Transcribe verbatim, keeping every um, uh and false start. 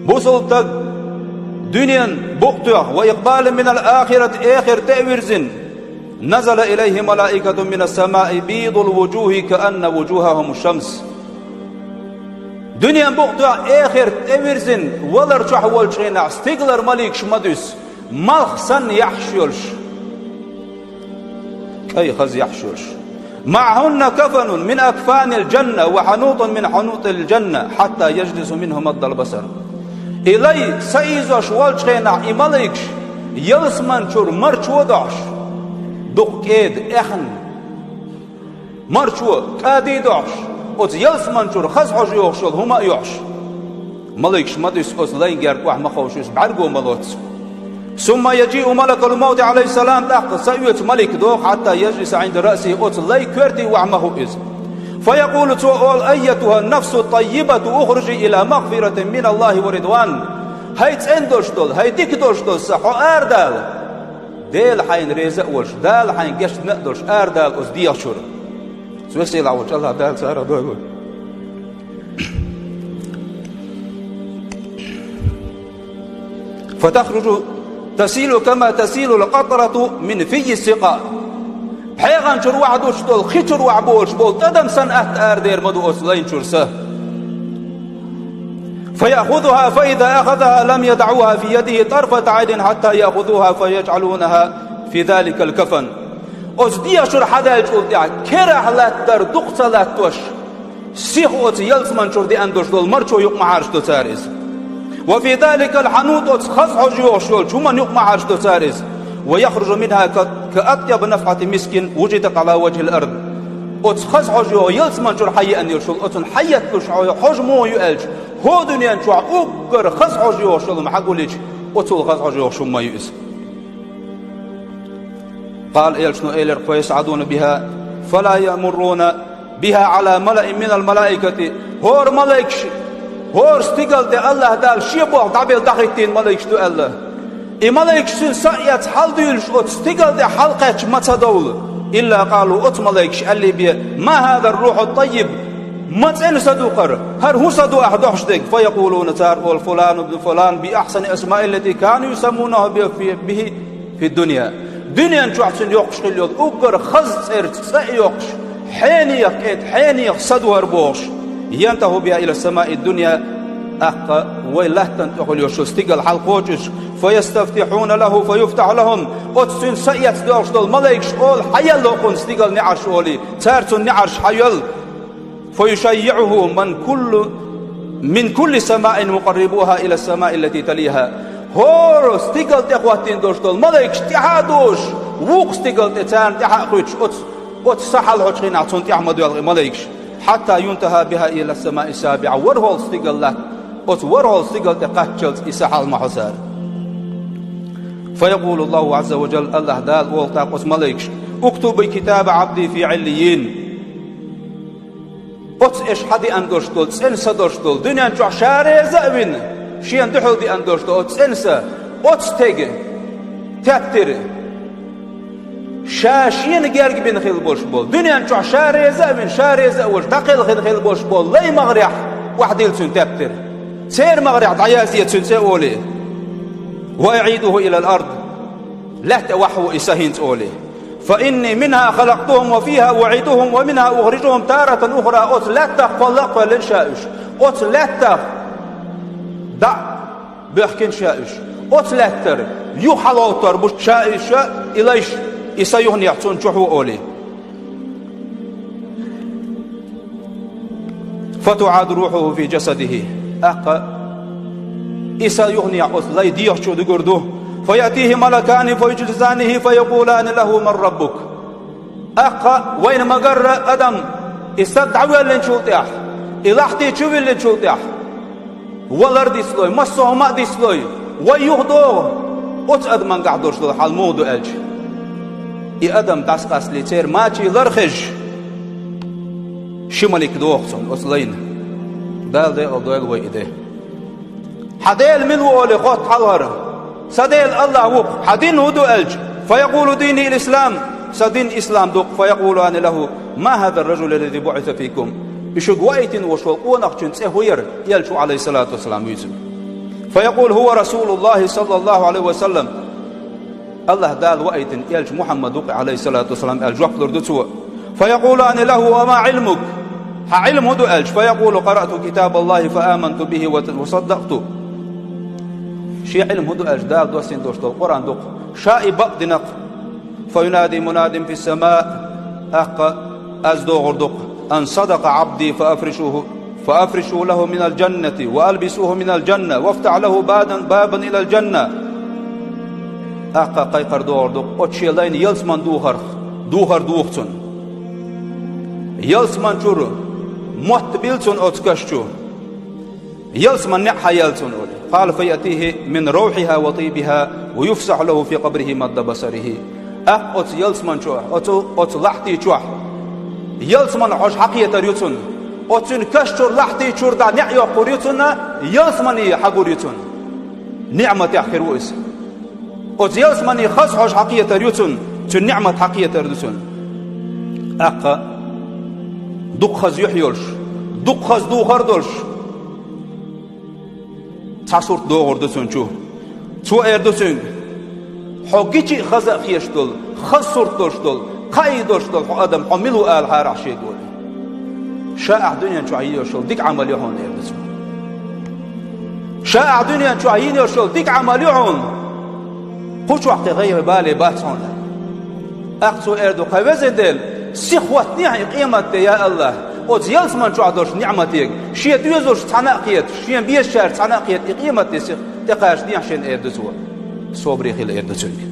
Бусалба стаг дуьненан букъ тоьхна, وإقبالا من الآخرة, эхарта тӀе а вирзина, نزل إليه ملائكة من السماء بيض الوجوه كأن وجوههم الشمس. Дуьненан букъ тоьхна эхарта тӀе а вирзина, валар чохь волчу хенахь стигалара маликаш ма дуьсу, малх санна яхьаш йолуш, кӀайн хаза яхьаш йолуш. معهن كفن من أكفان الجنة وحنوط من حنوط الجنة حتى يجلس منه مد البصر. И лай са ийзош волчу хенахь и маликаш ялсаманчуьра марчо а дохьуш, дукха кӀеда, эхна марчо, кӀади а дохьуш, оцу ялсаманчуьра хаза хьожа йогӀуш йолу хӀума а йохьуш. Маликаш ма дуьсу оцу лайн герга охьа ма ховшу, иза бӀаьрго ма лоцу. ثم يجيء ملك الموت عليه السلام, тӀаккха са оьцу малик доху, حتى يجلس عند رأسه, оцу лайн коьрте охьа ма хуу иза. فيقول, цо олу: أيتها النفس الطيبة اخرجي إلى مغفرة من الله ورضوان. ХӀай цӀена долуш долу, хӀай дика долуш долу са, хьо арадала. Дела хьайна реза а волуш, Дала хьайна гечдина а долуш, арадала оцу дегӀа чуьра. Цу весела волчу АллахӀ Дала царах дойла вай. فتخرج تسيل كما تسيل القطرة من في السقاء. ПхьегӀан чуьра охьадуьтуш долу, хи чуьра охьаболуш болу тӀадам санна атта арадер ма ду оцу лайн чуьра са. فيأخذها، فإذا أخذها لم يدعوها في يده طرفة عين حتى يأخذوها فيجعلونها في ذلك الكفن. Оцу дегӀа чуьра хьадаьллачул тӀаьхьа керахь латтар дукха ца латтош, сиха оцу ялсаман чуьра деана долуш долу марчо юкъа ма хьарчадо цара иза. وفي ذلك الحنوط, оцу хаза хьожа йогӀуш йолчу хӀуманна юкъа ма хьарчадо цара иза. ويخرج منها ك-، كأطيب نفحة مسك وجدت على وجه الأرض. Оцу хаза хьожа йогӀу ялсаман чуьра хьаеана йолуш йолу, оцунна хьаетталуш хьо-, хьожа муха ю аьлча, хӀо дуьнен чохь уггар хаза хьожа йогӀуш йолу ма хьагулича, оцул хаза хьожа йогӀуш хӀума ма ю иза. قال, элчано элира: فيصعدون بها فلا يمرون بها على ملأ من الملائكة. ХӀора малайкаш, хӀора стигал тӀе АллахӀ Дала шен болх дӀабелла дӀахӀиттийна малайкаш ду аьлла. И малайкаш цуьнан са а эцна хьалдуьйлуш оцу стигал тӀе хьалакхаьчча ма ца довла. إلا قالوا, оцу малайкаша аьллий бен: ما هذا الروح الطيب؟ Ма цӀена са ду хӀара, хӀара хӀун са ду ахь дохьуш дерг? فيقولون, цара олу: فلان ابن فلان بأحسن الأسماء التي كانوا يسمونه به في الدنيا. Дуьнен чохь цуьнан йоккхуш хилла йолу уггар хаза цӀерца цӀе а йоккхуш, хьенех, кӀеда хьенех са ду хӀара бохуш, ينتهي بها إلى السماء الدنيا, тӀаккха вай лаьттан тӀехула йолуш стигала хьалакхочуш, فيستفتحون له فيفتح لهم, оцу цуьнан са эцна доьлхуш долу малайкаш олу: хьаелла хӀокхунна стигала неӀарш олий, цара цунна неӀарш хьайоьллу. فيشيعه من كل، من كل سماء مقربوها إلى السماء التي تليها. ХӀора стигал тӀе хӀоттийна долуш долу малайкаш тӀаьхьа а дозуш, вукху стигал тӀе царна тӀаьхьа а хуьттуш, оцу, оцу са хьалахьочу хенахь цунна тӀаьхьа ма доьлху и малайкаш. حتى ينتهى بها إلى السماء السابعة. ВорхӀолгӀа стигал латта, оцу ворхӀолгӀа стигал тӀе кхаччалц и са хьала ма хьо цара. فيقول الله عز وجل, АллахӀ Дала олу тӀаккха оцу малайкашка: اكتبوا كتاب عبدي في عليين. Оцу аша хьадеана долуш долу, цӀена са долуш долу, дуьнен чохь ша реза а вина, шена дуьхьал деана долуш долу оцу цӀена са, оцу стеган тептира, ша шена герга бина хилла болуш болу, дуьнен чохь ша реза а вина, ша реза а волуш, дӀакхелхина хилла болуш болу лай магӀарехь охьадилла цуьнан тептира. Церан магӀарехь дӀаязде цуьнан цӀе олий: وأعيده إلى الأرض. Лаьтта тӀе вахьа ву и са хӀинца олий. فإني منها خلقتهم وفيها أعيدهم ومنها أخرجهم تارة أخرى. Оцу лаьттах кхолла а кхоьллина ша уьш. Оцу лаьттах дӀа а боьхкина ша уьш. Оцу лаьттара юха хьалгӀовттор бу ша уьш, и лайш, и са юханехьа цунна чухьо олий. فتعاد روحه في جسده. ТӀаккха и са юханехьа оцу лайн дегӀа чу дуьгур ду. فيأتيه ملكان فيجلسانه فيقولان له: من ربك؟ ТӀаккха вайна ма-гарра, адам, и стаг дӀавоьллинчул тӀаьхьа, и лахьти чу виллинчул тӀаьхьа, валар дицлой, массо а хӀума а дицлой, вай юхадогӀу, оцу адамангахь долуш долу хьал муха ду аьлча. И адам дӀасакъастале церан мачийн лар хезча, ши малик доху цунна оцу лайна: Дала декъал дойла вай и де. Хьан Дела мила ву олий, хотта хьалхара. Сан Дела АллахӀ ву-кх, хьан дин хӀун ду аьлча, فيقول: ديني الإسلام, сан дин ислам ду-кх, فيقولان له: ما هذا الرجل الذي بعث فيكم؟ И шуьга ваийтина волуш волу къонахчун цӀе хӀун яра, элча ву, Ӏалайхиссалату вассалам, вуьйцург. فيقول: هو رسول الله صلى الله عليه وسلم. Аллаха Дала ваийтина элча Мухьаммад ву-кх, Ӏалайхи ссалату вассалам, аьлла жоп лур ду цо. فيقولان له: وما علمك؟ Хьан Ӏилма хӀун ду аьлча? فيقول: قرأت كتاب الله فآمنت به وت-، وصدقت. Шен Ӏилма хӀун ду аьлча, Дала доссийна долуш долу Къуръан ду-кх. Ша и бакъдина-кх. فينادي مناد في السماء. ТӀаккха аз догӀур ду-кх: أن صدق عبدي فأفرشوه، فأفرشوا له من الجنة وألبسوه من الجنة وافتح له بابا، بابا إلى الجنة. ТӀаккха кхайкхар догӀур ду-кх: оцу шен лайна ялсаман духарх, духар духа цунна. Ялсаман чуьра мотт била цунна оцу каш чу. Ялсаман неӀ хьаелла цунна, олий. قال: فيأتيه من روحها وطيبها ويفسح له في قبره مد بصره. ТӀаккха оцу ялсаман чохь, оцу, оцу лахьти чохь ялсаман хьожа хьакхетар ю цунна. Оцу цуьнан каш чуьра, лахьти чуьра дӀа неӀ йоккхур ю цунна, ялсамане хьагур ю цунна. НеӀматехь хир ву иза. Оцу ялсамане хаза хьожа хьакхетар ю цунна, цуьнан неӀмат хьакхетар ду цунна. ТӀаккха дукха хаза юьхь йолуш, дукха хаза духар долуш, цхьа сурт догӀур ду цунна чу. Цо эр ду цуьнга: хьо гича а хаза а хеташ долу, хаза сурт долуш долу, кхаий долуш долу хьо адам, хьо мила ву алахьара ахь шега, олий. Ша ахь дуьнен чохь йина йолуш йолу дика Ӏамал ю хьуна, эр ду цо. Ша ахь дуьнен чохь йина йолуш йолу дика Ӏамал ю хьуна. Кху чохь кхин гӀайгӀа, бале бац хьуна. ТӀаккха цо эр ду: кху везан Дела, сиха хӀоттахь и къематде, я АллахӀ, оцу ялсаман чохь долуш неӀматега, шен доьзалш цхьаьна а кхеташ, шен безачаьрца цхьаьна а кхеташ, и къематде сиха тӀекхачадехьа шена, эр ду цо. Собаре хила, эр ду цуьнга.